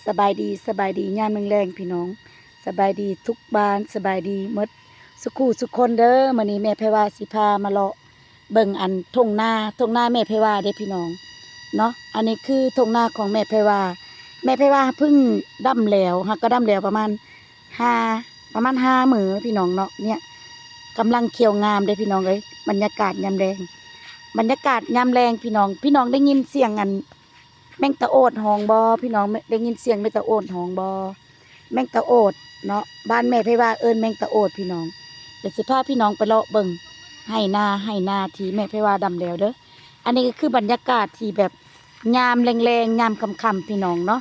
ສະບາຍດີ ສະບາຍດີຍາມແລງໆ ພີ່ນ້ອງ ສະບາຍດີທຸກບ້ານ ສະບາຍດີໝົດສູ່ຄູ່ສູ່ຄົນເດີ້. ມື້ນີ້ແມ່ໄພວາຊິພາມາເລາະເບິ່ງອັນທົ່ງນາ ທົ່ງນາແມ່ໄພວາເດ້ພີ່ນ້ອງເນາະ. ອັນນີ້ຄືທົ່ງນາຂອງແມ່ໄພວາ ແມ່ໄພວາເພິ່ງດຳແຫຼວ ຫາກະດຳແຫຼວປະມານຫ້າ ປະມານຫ້າມື້ພີ່ນ້ອງເນາະ. ເນຍ ກຳລັງຂຽວງາມເດ້ພີ່ນ້ອງເອີຍ. ບັນຍາກາດຍາມແລງ ບັນຍາກາດຍາມແລງພີ່ນ້ອງ ພີ່ນ້ອງໄດ້ຍິນສຽງອັນ ແມງຕະໂອດຮ້ອງບໍ່? ພີ່ນ້ອງໄດ້ຍິນສຽງແມງຕະໂອດຮ້ອງບໍ່? ແມງຕະໂອດເນາະ ບ້ານແມ່ໄພວາເອີ້ນແມງຕະໂອດພີ່ນ້ອງ. ດຽວຊິພາພີ່ນ້ອງໄປເລາະເບິ່ງໄຮ່ນາ ໄຮ່ນາທີ່ແມ່ໄພວາດຳແລ້ວເດີ້. ອັນນີ້ກໍຄືບັນຍາກາດທີ່ແບບຍາມແລງໆ ຍາມຄ່ຳໆ ພີ່ນ້ອງເນາະ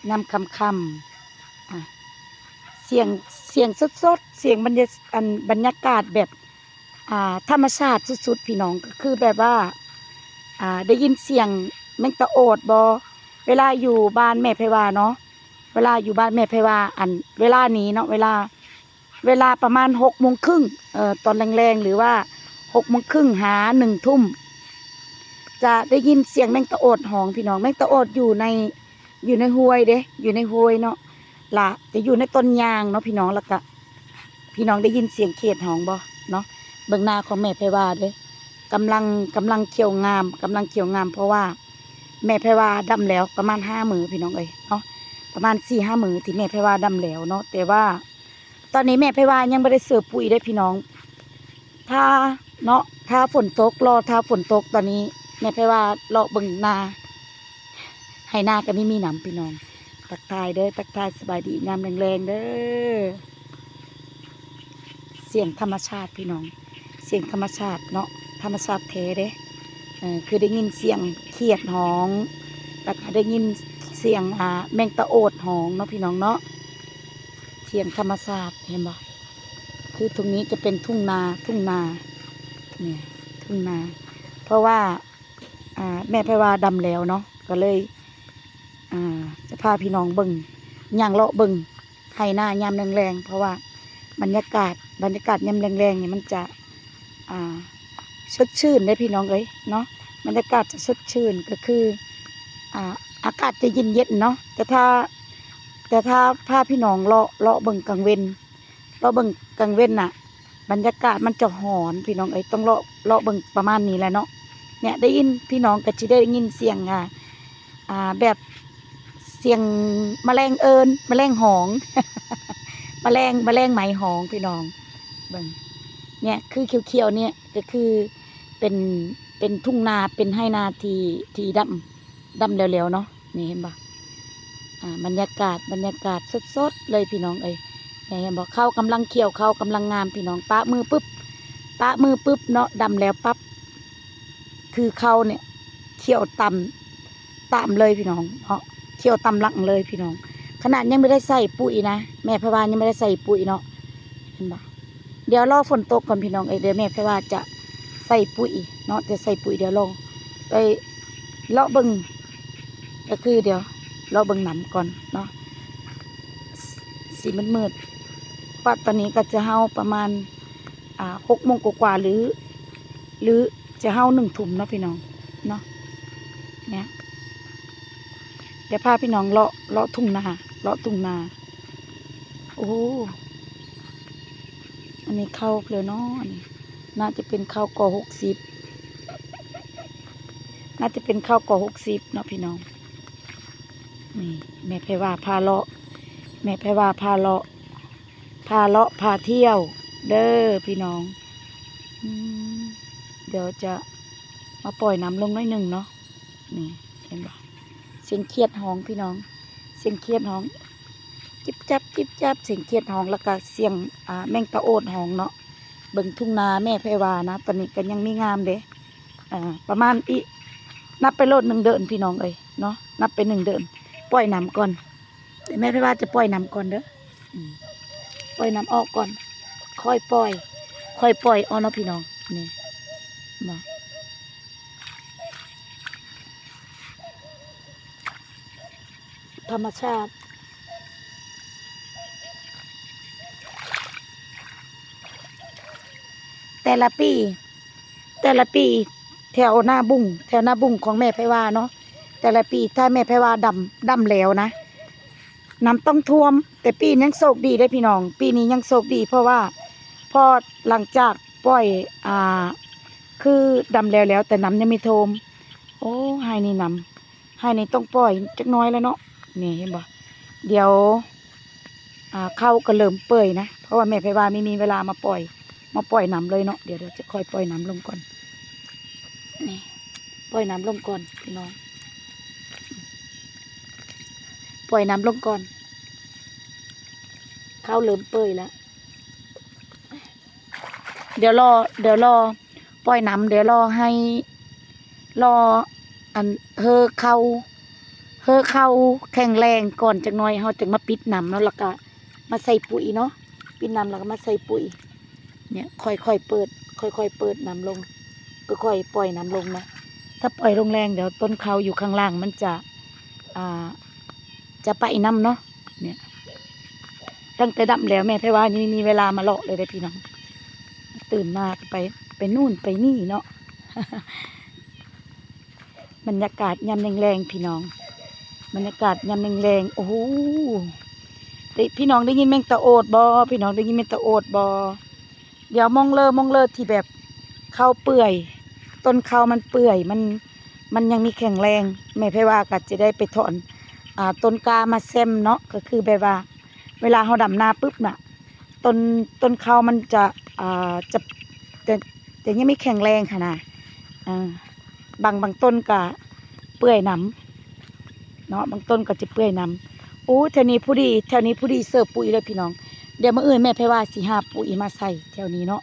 ຍາມຄ່ຳໆ. ອ່າ ສຽງ ສຽງສົດໆ ສຽງບັນຍາ ອັນ ບັນຍາກາດແບບ ອ່າ ທຳມະຊາດສຸດໆ ພີ່ນ້ອງ ກໍຄືແບບວ່າ ອ່າ ໄດ້ຍິນສຽງແມງຕະໂອດບໍ່? ເວລາຢູ່ບ້ານແມ່ໄພວາເນາະ ເວລາຢູ່ບ້ານແມ່ໄພວາ ອັນ ເວລານີ້ເນາະ ເວລາ ເວລາປະມານຫົກໂມງເຄິ່ງ ເອີ ຕອນແລງໆ ຫຼືວ່າຫົກໂມງເຄິ່ງຫາໜຶ່ງທຸ່ມ ຈະໄດ້ຍິນສຽງແມງຕະໂອດຮ້ອງ ພີ່ນ້ອງ. ແມງຕະໂອດຢູ່ໃນ ຢູ່ໃນຫ້ວຍເດ້ ຢູ່ໃນຫ້ວຍເນາະ ລະຈະຢູ່ໃນຕົ້ນຍາງເນາະ ພີ່ນ້ອງ. ລະກະ ພີ່ນ້ອງໄດ້ຍິນສຽງຂຽດຮ້ອງບໍ່ເນາະ? ເບິ່ງນາຂອງແມ່ໄພວາເດີ້ ກຳລັງ ກຳລັງຂຽວງາມ ກຳລັງຂຽວງາມ ເພາະວ່າແມ່ໄພວາດຳແລ້ວປະມານຫ້າມື້ ພີ່ນ້ອງເອີຍເນາະ ປະມານສີ່ຫ້າມື້ທີ່ແມ່ໄພວາດຳແລ້ວເນາະ. ແຕ່ວ່າຕອນນີ້ແມ່ໄພວາຍັງບໍ່ໄດ້ເສີປຸ໋ຍເດ້ພີ່ນ້ອງ ຖ້າເນາະ ຖ້າຝົນຕົກ ລໍຖ້າຝົນຕົກ. ຕອນນີ້ແມ່ໄພວາເລາະເບິ່ງນາ ໄຮ່ນາກໍມີ ມີນຳພີ່ນ້ອງ. ທັກທາຍເດີ້ ທັກທາຍສະບາຍດີຍາມແລງໆ ເດີ້. ສຽງທຳມະຊາດພີ່ນ້ອງ ສຽງທຳມະຊາດເນາະ ທຳມະຊາດແທ້ເດ້. ເອີ ຄືໄດ້ຍິນສຽງຂຽດຮ້ອງ ແລ້ວກໍໄດ້ຍິນສຽງ ອ່າ ແມງຕະໂອດຮ້ອງເນາະ ພີ່ນ້ອງເນາະ. ສຽງທຳມະຊາດ ເຫັນບໍ່? ຄືທົ່ງນີ້ຈະເປັນທົ່ງນາ ທົ່ງນາ ນີ້ ທົ່ງນາ ເພາະວ່າ ອ່າ ແມ່ໄພວາດຳແລ້ວເນາະ ກໍເລີຍ ອ່າ ຈະພາພີ່ນ້ອງເບິ່ງ ຍ່າງເລາະເບິ່ງໄຮ່ນາຍາມແລງໆ ເພາະວ່າບັນຍາກາດ ບັນຍາກາດຍາມແລງໆ ນີ້ມັນຈະ ອ່າ ສົດຊື່ນເດ້ພີ່ນ້ອງເອີຍເນາະ. ບັນຍາກາດຈະສົດຊື່ນ ກໍຄື ອ່າ ອາກາດຈະເຢັນໆ ເນາະ. ແຕ່ຖ້າ ແຕ່ຖ້າພາພີ່ນ້ອງເລາະ ເລາະເບິ່ງກາງເວັນ ເລາະເບິ່ງກາງເວັນນະ ບັນຍາກາດມັນຈະຮ້ອນພີ່ນ້ອງເອີຍ. ຕ້ອງເລາະ ເລາະເບິ່ງປະມານນີ້ແຫຼະເນາະ. ເນຍ ໄດ້ຍິນ ພີ່ນ້ອງກໍຊິໄດ້ຍິນສຽງ ອ່າ ອ່າ ແບບສຽງມະແລງເອີ້ນ ມະແລງຮ້ອງ ມະແລງ ມະແລງໄໝຮ້ອງພີ່ນ້ອງ. ເບິ່ງ ເນຍ ຄືຂຽວໆ ເນຍ ກໍຄືເປັນ ເປັນທົ່ງນາ ເປັນໄຮ່ນາທີ່ ທີ່ດຳ ດຳແລ້ວໆ ເນາະ. ນີ້ເຫັນບໍ່? ອ່າ ບັນຍາກາດ ບັນຍາກາດສົດໆ ເລີຍພີ່ນ້ອງເອີຍ. ນີ້ເຫັນບໍ່? ເຂົ້າກຳລັງຂຽວ ເຂົ້າກຳລັງງາມພີ່ນ້ອງ. ປະມືປຶບ ປະມືປຶບເນາະ ດຳແລ້ວປັບ ຄືເຂົ້ານີ້ຂຽວຕາມ ຕາມເລີຍພີ່ນ້ອງເນາະ ຂຽວຕາມຫຼັງເລີຍພີ່ນ້ອງ. ຂະໜາດຍັງບໍ່ໄດ້ໃສ່ປຸ໋ຍນະ ແມ່ໄພວາຍັງບໍ່ໄດ້ໃສ່ປຸ໋ຍເນາະ ເຫັນບໍ່? ດຽວລໍຝົນຕົກກ່ອນພີ່ນ້ອງເອີຍ ດຽວແມ່ໄພວາຈະໃສ່ປຸ໋ຍເນາະ ຈະໃສ່ປຸ໋ຍ. ດຽວລອງໄປເລາະເບິ່ງ ກໍຄືດຽວເລາະເບິ່ງນຳກ່ອນເນາະ. ຊິມືດໆ ເພາະວ່າຕອນນີ້ກໍຈະເຮົາປະມານ ອ່າ ຫົກໂມງກວ່າໆ ຫຼື ຫຼືຈະເຮົາໜຶ່ງທຸ່ມເນາະພີ່ນ້ອງເນາະ. ເນຍ ດຽວພາພີ່ນ້ອງເລາະ ເລາະທົ່ງນາ ເລາະທົ່ງນາ. ໂອ້ ອັນນີ້ເຂົ້າເລີຍເນາະ ອັນນີ້ໜ້າຈະເປັນເຂົ້າກໍຫົກສິບ ໜ້າຈະເປັນເຂົ້າກໍຫົກສິບເນາະພີ່ນ້ອງ. ນີ້ແມ່ໄພວາພາເລາະ ແມ່ໄພວາພາເລາະ ພາເລາະພາທ່ຽວເດີ້ພີ່ນ້ອງ. ອືມ ດຽວຈະມາປ່ອຍນ້ຳລົງໜ້ອຍໜຶ່ງເນາະ. ນີ້ເຫັນບໍ່? ສຽງຂຽດຮ້ອງພີ່ນ້ອງ ສຽງຂຽດຮ້ອງ ຈິບຈັບ ຈິບຈັບ ສຽງຂຽດຮ້ອງ ແລ້ວກະສຽງ ອ່າ ແມງຕະໂອດຮ້ອງເນາະ. ເບິ່ງທົ່ງນາແມ່ໄພວານະ ຕອນນີ້ກໍຍັງມີງາມເດ້ ອ່າ ປະມານອີກ ນັບໄປໂລດໜຶ່ງເດືອນພີ່ນ້ອງເອີຍເນາະ ນັບໄປໜຶ່ງເດືອນ. ປ່ອຍນ້ຳກ່ອນ ແມ່ໄພວາຈະປ່ອຍນ້ຳກ່ອນເດີ້ ອືມ ປ່ອຍນ້ຳອອກກ່ອນ ຄ່ອຍປ່ອຍ ຄ່ອຍປ່ອຍເອົາເນາະພີ່ນ້ອງ. ນີ້ ມາ ທຳມະຊາດ ແຕ່ລະປີ ແຕ່ລະປີ ແຖວໜ້າບຸງ ແຖວໜ້າບຸງຂອງແມ່ໄພວາເນາະ ແຕ່ລະປີ ຖ້າແມ່ໄພວາດຳ ດຳແລ້ວນະ ນ້ຳຕ້ອງຖ້ວມ ແຕ່ປີນີ້ຍັງໂຊກດີເດ້ພີ່ນ້ອງ ປີນີ້ຍັງໂຊກດີ ເພາະວ່າພໍຫຼັງຈາກປ່ອຍ ອ່າ ຄືດຳແລ້ວໆ ແຕ່ນ້ຳຍັງມີຖ້ວມ. ໂອ້ ໄຮ່ນີ້ນ້ຳ ໄຮ່ນີ້ຕ້ອງປ່ອຍຈັກໜ້ອຍແລ້ວເນາະ. ນີ້ເຫັນບໍ່ ດຽວ ອ່າ ເຂົ້າກໍເລີ່ມເປື່ອຍນະ ເພາະວ່າແມ່ໄພວາມີ ມີເວລາມາປ່ອຍ ມາປ່ອຍນ້ຳເລີຍເນາະ. ດຽວ ດຽວຈະຄ່ອຍປ່ອຍນ້ຳລົງກ່ອນ ນີ້ ປ່ອຍນ້ຳລົງກ່ອນພີ່ນ້ອງ ປ່ອຍນ້ຳລົງກ່ອນ ເຂົ້າເລີ່ມເປື່ອຍແລ້ວ. ດຽວລໍ ດຽວລໍປ່ອຍນ້ຳ ດຽວລໍໃຫ້ ລໍອັນ ເຮີເຂົ້າ ເຮີເຂົ້າແຂງແຮງກ່ອນຈັກໜ້ອຍ ເຮົາຈຶ່ງມາປິດນ້ຳເນາະ ແລ້ວກະມາໃສ່ປຸ໋ຍເນາະ ປິດນ້ຳແລ້ວກະມາໃສ່ປຸ໋ຍ. ນີ້ ຄ່ອຍໆເປີດ ຄ່ອຍໆເປີດນ້ຳລົງ ຄ່ອຍໆປ່ອຍນ້ຳລົງເນາະ. ຖ້າປ່ອຍລົງແຮງ ດຽວຕົ້ນເຂົ້າຢູ່ຂ້າງລ່າງມັນຈະ ອ່າ ຈະໄປນຳເນາະ. ນີ້ ຕັ້ງແຕ່ດຳແລ້ວ ແມ່ໄພວາຍັງມີເວລາມາເລາະເລີຍເດ້ພີ່ນ້ອງ ຕື່ນມາກໍໄປ ໄປນູ້ນໄປນີ້ເນາະ. ບັນຍາກາດຍາມແລງໆ ພີ່ນ້ອງ ບັນຍາກາດຍາມແລງໆ. ໂອ້ໂຫ ເດ້ ພີ່ນ້ອງໄດ້ຍິນແມງຕາໂອດບໍ່? ພີ່ນ້ອງໄດ້ຍິນແມງຕາໂອດບໍ່? ດຽວມົງເລີ ມົງເລີທີ່ແບບເຂົ້າເປື່ອຍ ຕົ້ນເຂົ້າມັນເປື່ອຍ ມັນ ມັນຍັງມີແຂງແຮງ ແມ່ໄພວາກໍຈະໄດ້ໄປຖອນ ອ່າ ຕົ້ນກ້າມາແຊມເນາະ ກໍຄືແບບວ່າ ເວລາເຮົາດຳນາປຶບນະ ຕົ້ນ ຕົ້ນເຂົ້າມັນຈະ ອ່າ ຈະ ຈະ ຈະຍັງມີແຂງແຮງຫັ້ນນະ. ເອີ ບາງ ບາງຕົ້ນກະເປື່ອຍນຳເນາະ ບາງຕົ້ນກໍຈະເປື່ອຍນຳ. ໂອ້ ແຖວນີ້ຜູ້ດີ ແຖວນີ້ຜູ້ດີເສີປຸ໋ຍເລີຍພີ່ນ້ອງ. ດຽວມື້ອື່ນແມ່ໄພວາຊິຫາປຸ໋ຍມາໃສ່ແຖວນີ້ເນາະ.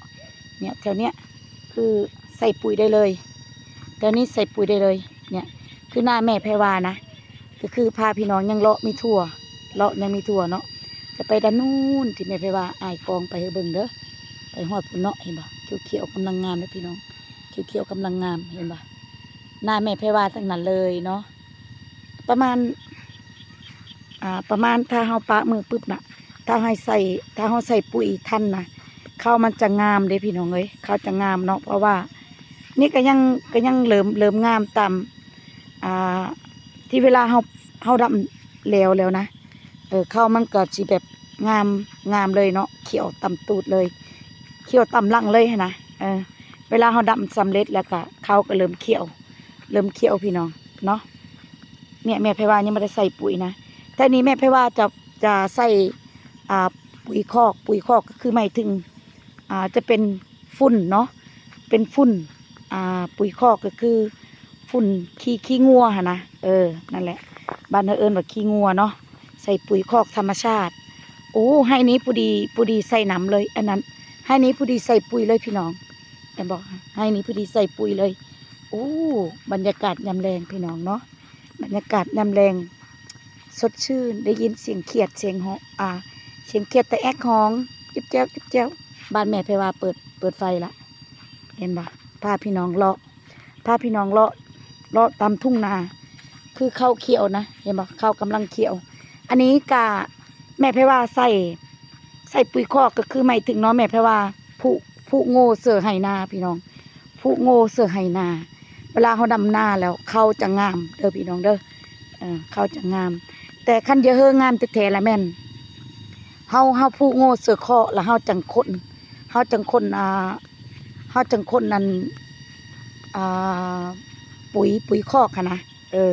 ເນີ້ຍ ແຖວເນີ້ຍຄືໃສ່ປຸ໋ຍໄດ້ເລີຍ ແຖວນີ້ໃສ່ປຸ໋ຍໄດ້ເລີຍ. ເນີ້ຍ ຄືໜ້າແມ່ໄພວານະ ກໍຄືພາພີ່ນ້ອງຍັງເລາະມີທົ່ວ ເລາະຍັງມີທົ່ວເນາະ. ຈະໄປດ້ານນູ້ນທີ່ແມ່ໄພວາອາຍກ້ອງໄປໃຫ້ເບິ່ງເດີ ໄປຮອດພຸ້ນເນາະ. ເຫັນບໍ່ ຂຽວໆກຳລັງງາມເດີພີ່ນ້ອງ ຂຽວໆກຳລັງງາມ ເຫັນບໍ່? ໜ້າແມ່ໄພວາທັງນັ້ນເລີຍເນາະ. ປະມານ ອ່າ ປະມານ ຖ້າເຮົາປະມືປຶບນະ ຖ້າໃຫ້ໃສ່ ຖ້າເຮົາໃສ່ປຸ໋ຍທັນນະ ເຂົ້າມັນຈະງາມເດ້ພີ່ນ້ອງເອີຍ ເຂົ້າຈະງາມເນາະ. ເພາະວ່ານີ້ກໍຍັງ ກໍຍັງເລີ່ມ ເລີ່ມງາມຕາມ ອ່າ ທີ່ເວລາເຮົາ ເຮົາດຳແລ້ວແລ້ວນະ ເອີ ເຂົ້າມັນກໍຊິແບບງາມ ງາມເລີຍເນາະ ຂຽວຕາມຕູດເລີຍ ຂຽວຕາມຫຼັງເລີຍຫັ້ນນະ. ເອີ ເວລາເຮົາດຳສຳເລັດແລ້ວກໍເຂົ້າກໍເລີ່ມຂຽວ ເລີ່ມຂຽວພີ່ນ້ອງເນາະ. ເນີ້ຍ ແມ່ໄພວາຍັງບໍ່ໄດ້ໃສ່ປຸ໋ຍນະ ແຖວນີ້ແມ່ໄພວາຈະ ຈະໃສ່ ອ່າ ປຸ໋ຍຄອກ ປຸ໋ຍຄອກກໍຄືໝາຍເຖິງ ອ່າ ຈະເປັນຝຸ່ນເນາະ ເປັນຝຸ່ນ ອ່າ ປຸ໋ຍຄອກກໍຄືຝຸ່ນຂີ້ ຂີ້ງົວຫັ້ນນະ. ເອີ ນັ້ນແຫຼະ ບ້ານເຮົາເອີ້ນວ່າຂີ້ງົວເນາະ ໃສ່ປຸ໋ຍຄອກທຳມະຊາດ. ໂອ້ ໄຮ່ນີ້ຜູ້ດີ ຜູ້ດີໃສ່ນ້ຳເລີຍ ອັນນັ້ນ ໄຮ່ນີ້ຜູ້ດີໃສ່ປຸ໋ຍເລີຍພີ່ນ້ອງ ເຫັນບໍ່? ໄຮ່ນີ້ຜູ້ດີໃສ່ປຸ໋ຍເລີຍ. ໂອ້ ບັນຍາກາດຍາມແລງພີ່ນ້ອງເນາະ ບັນຍາກາດຍາມແລງສົດຊື່ນ ໄດ້ຍິນສຽງຂຽດ ສຽງຮ້ອງ ອ່າ ສຽງຂຽດຕາແອກຮ້ອງ ຈິບແຈ້ວ ຈິບແຈ້ວ. ບ້ານແມ່ໄພວາເປີດ ເປີດໄຟລະ ເຫັນບໍ່? ພາພີ່ນ້ອງເລາະ ພາພີ່ນ້ອງເລາະ ເລາະຕາມທົ່ງນາ ຄືເຂົ້າຂຽວນະ ເຫັນບໍ່? ເຂົ້າກຳລັງຂຽວ. ອັນນີ້ກະແມ່ໄພວາໃສ່ ໃສ່ປຸ໋ຍຄອກ ກໍຄືໝາຍເຖິງເນາະ ແມ່ໄພວາຜູກ ຜູກໂງ່ເສີໄຮ່ນາພີ່ນ້ອງ ຜູກໂງ່ເສີໄຮ່ນາ. ເວລາເຮົາດຳນາແລ້ວເຂົ້າຈະງາມເດີພີ່ນ້ອງເດີ ເອີ ເຂົ້າຈະງາມ. ແຕ່ຄັນຢາກເຮີງາມແທ້ໆລະແມ່ນ ເຮົາ ເຮົາຜູກໂງ່ເສີເຄາະ ລະເຮົາຈັ່ງຂົນ ເຮົາຈັ່ງຂົນ ອ່າ ເຮົາຈັ່ງຂົນອັນ ອ່າ ປຸ໋ຍ ປຸ໋ຍຄອກຫັ້ນນະ ເອີ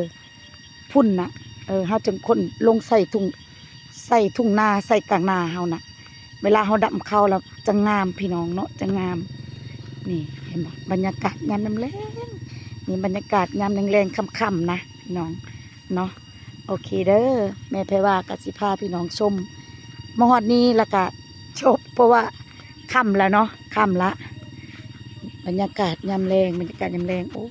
ຝຸ່ນນະ ເອີ ເຮົາຈຶ່ງຂົນລົງໃສ່ທຸ່ງ ໃສ່ທຸ່ງນາ ໃສ່ກາງນາເຮົານະ. ເວລາເຮົາດຳເຂົ້າແລ້ວຈະງາມພີ່ນ້ອງເນາະ ຈະງາມ. ນີ້ເຫັນບໍ່? ບັນຍາກາດຍາມແລງໆ ນີ້ບັນຍາກາດຍາມແລງໆ ຄ່ຳໆ ນະພີ່ນ້ອງເນາະ. ໂອເຄເດີ ແມ່ໄພວາກໍຊິພາພີ່ນ້ອງຊົມ ມາຮອດນີ້ແລ້ວກະຈົບ ເພາະວ່າຄ່ຳແລ້ວເນາະ ຄ່ຳລະ. ບັນຍາກາດຍາມແລງ ບັນຍາກາດຍາມແລງ ໂອ້